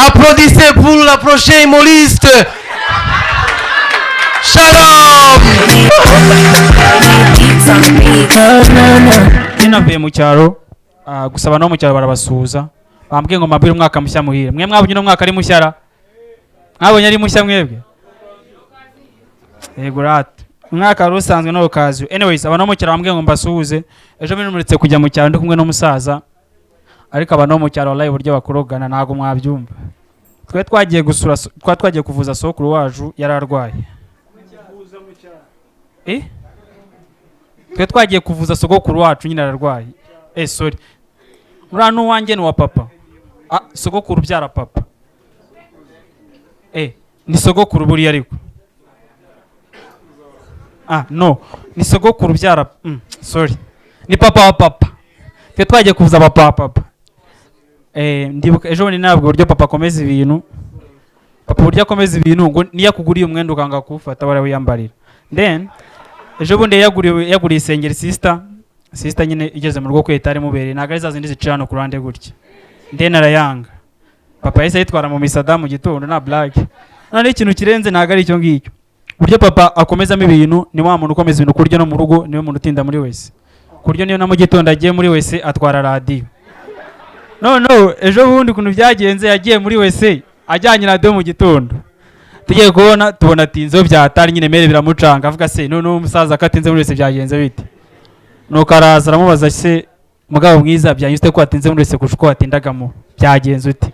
Applaudissez pour la prochaine humoriste, Shalom. Navuye mu cyaro, gusaba no mu cyaro barabasuhuza, bambwiye ngo mbabwire umwaka mushya muhire. Mwe mwabonye uno mwaka ari mushya ra? Mwabonye ari mushya mwebwe? Yego rata, umwaka wari usanzwe no okaziyo. Anyways, abantu bo mu cyaro bambwiye ngo mbasuhuze. Ejo muretse kujya mu cyaro ndi kumwe n'umusaza, ariko abantu bo mu cyaro wallahi uburyo bakurogana ntabwo mwabyumva. Twe twagiye gusura, twa twagiye kuvuza sokuru wacu yari arwaye. Twe twagiye kuvuza sogokuru wacu nyine ararwaye. Sorry, uriya ni uwanjye, ni uwa papa. Sogokuru ubyara papa. Ni sogokuru buriya ariko. No, ni sogokuru ubyara, sorry, ni papa wa papa. Twe twagiye kuvuza papa wa papa. Ndibuka ejo bundi ntabwo uburyo papa akomeza ibintu. Papa uburyo akomeza ibintu ngo niyo akuguriye umwenda ukanga kuwufata warawiyambarira. Then ejo bundi yaguriye isengeri sister, sister nyine igeze mu rugo kwita ari mubereye, ntabwo ari za zindi zica hano ku ruhande gutya. Then arayanga. Papa yahise ayitwara mu misada mu gitondo nta blague. None ikintu kirenze ntabwo ari icyo ngicyo. Uburyo papa akomezamo ibintu ni wa muntu ukomeza ibintu kurya no mu rugo, niwe muntu utinda muri wese. Kurya niyo na mu gitondo agiye muri wese atwara radiyo. No no, ejo bundi ukuntu byagenze yagiye muri wese ajyanye radiyo mu gitondo. Tugiye kubona tubona atinzeho byatari nyine mere biramucanga, avuga se none uwo musaza ko atinze muri wese byagenze bite? Nuko araza aramubaza se mugabo mwiza byanyuze ko atinze muri wese kurusha uko watindagamo byagenze ute?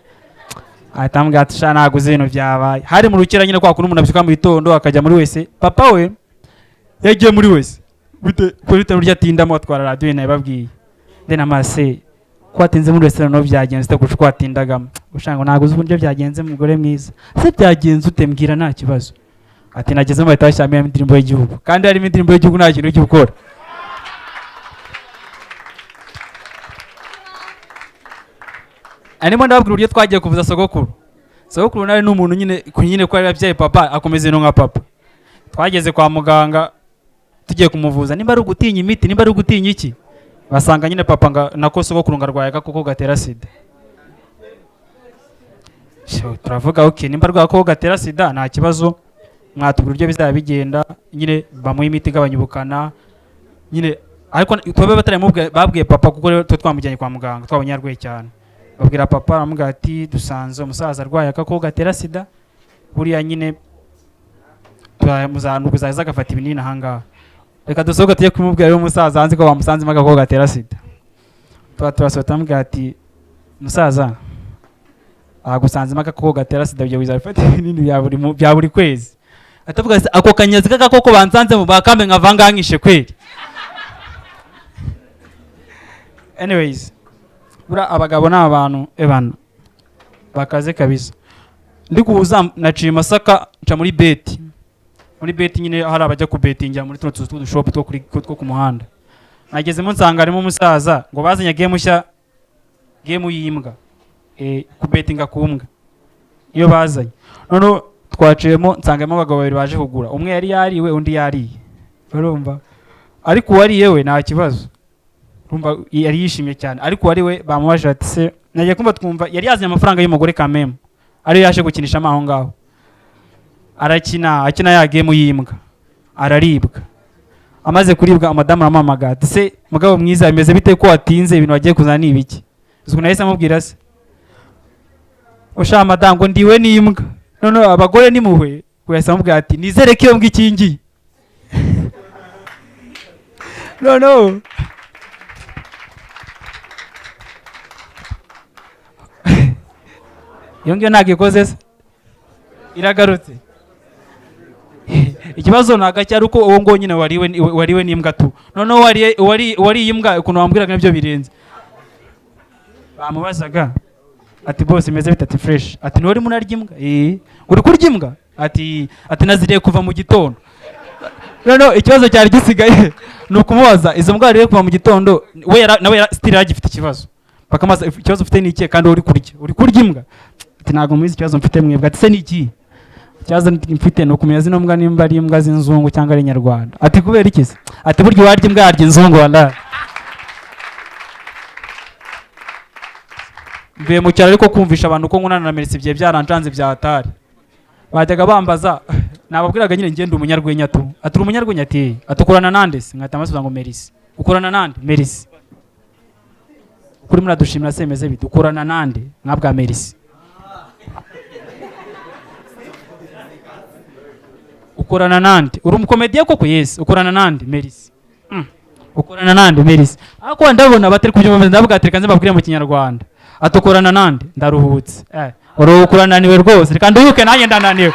Ahita amubwira ati sha ntabwo uzi ibintu byabaye. Hari mu rukera nyine kwa kuntu umuntu abyuka mu gitondo akajya muri wese, papa we yagiye muri wese bite kuri bitewe n'uburyo atindamo atwara radiyo nabibabwiye. Then amase ko atinze muri wese noneho byagenze ute kurusha uko watindagamo? Ushaka ngo ntabwo uzi uburyo byagenze mugore mwiza. Se byagenze ute mbwira nta kibazo. Ati nagezemo bahita bashyiramo indirimbo y'igihugu, kandi harimo indirimbo y'igihugu nta kintu cyo gukora. Arimo ndababwira uburyo twagiye kuvuza sogokuru. Sogokuru nawe ni umuntu nyine nyine ko yari yabyaye papa akomeza ibintu nka papa. Twageze kwa muganga tugiye kumuvuza, nimba ari ugutinya imiti, nimba ari ugutinya iki, basanga nyine papa nga nako sogokuru ngo arwaye agakoko gatera sida. Turavuga okay, nimba arwaye agakoko gatera sida nta kibazo, mwatubwira uburyo bizaba bigenda nyine bamuha imiti igabanya ubukana nyine. Ariko twebwe bataramubwiye, babwiye papa kuko rero twe twamujyanye kwa muganga twabonye yarwaye cyane. Babwira papa aramubwira ati dusanze umusaza arwaye agakoko gatera sida, buriya nyine tuzaza agafata ibinini ahangaha. Reka dusohoke tujye kumubwira rero umusaza hanze ko bamusanzemo agakoko gatera sida. Tuba turasohoka turamubwira ati musaza agusanzemo agakoko gatera sida, ibyo bizabifata ibinini bya buri kwezi. Atavuga ati ako kanyazi k'agakoko bansanzemo bakambe nkava ngaha nkishe kweli. Anyways, buriya abagabo ni abantu ebana bakaze kabisa. Ndi kuza naciye Masaka nca muri beti. Muri beti nyine hari abajya kubetingira muri tuno tuzu tw'udushopu two ku muhanda. Nagezemo nsanga harimo umusaza ngo bazanye game nshya, game y'imbwa. Kubetinga ku mbwa. Iyo bazanye. Noneho twaciyemo nsangamo abagabo babiri baje kugura. Umwe yari yariwe undi yariye. Urumva? Ariko uwariye we nta kibazo. Urumva yari yishimye cyane. Ariko uwariwe bamubaje ati se nagiye kumva twumva yari yazanye amafaranga y'umugore kameme. Ariyo yaje gukinishamo aho ngaho. Arakina, akina ya game y'imbwa. Araribwa. Amaze kuribwa madamu aramuhamagara ati se mugabo mwiza bimeze bite ko watinze ibintu wagiye kuzana ni ibiki? Uzi nahise amubwira se usha madamu ngo ndiwe n'imbwa. None abagore nimuhwe yahise amubwira ati nizere ko iyo mbwa ikingiye. No no. Iyo ngiyo ntabwo ikoze se iragarutse. Ikibazo ntabwo cyari uko uwo ngo nyine wariwe n'imbwa tu. Noneho wariye imbwa ukuntu wambwiraga nibyo birenze. Bamubazaga ati boss imeze bite? Ati fresh. Ati ntiwari munarya imbwa? Uri kurya imbwa? Ati naziriye kuva mu gitondo. Noneho ikibazo cyari gisigaye ni ukumubaza izo mbwa wariye kuva mu gitondo, we nawe still yaragifite ikibazo. Bakamaza ikibazo ufite ni ikihe kandi uri kurya? Uri kurya imbwa? Ati ntabwo muzi ikibazo mfite mwebwe. Ati se ni iki? Ikibazo mfite ni ukumenya zino mbwa nimba ari imbwa z'inzungu cyangwa ari inyarwanda. Ati kubera iki se? Ati burya uwarya imbwa yarya inzungu wallahi. Mvuye mu cyaro, ariko kumvisha abantu ko nkunana na Merci bye byarancanze bya hatari. Bajyaga bambaza, nababwiraga nyine ngenda umunyarwenya tu. Ati: "Uri umunyarwenya?" Ati: "Atukorana nande se?" Nkahita mbasubiza ngo: "Merci." "Ukorana nande?" "Merci." Kuri muradushimira se bimeze bite? "Ukorana nande?" Nkabwa: "Merci." "Ukorana nande? Uri umukomediye koko?" "Yes." "Ukorana nande?" "Merci." "Ukorana nande?" "Merci." Ariko ndabona batari kubyumva, ndavuga ati: "Reka nze mbabwire mu Kinyarwanda." Ati: "Ukorana nande?" "Ndaruhutse." Uruhuka urananiwe rwose. Reka nduhuke nanjye, ndananiwe.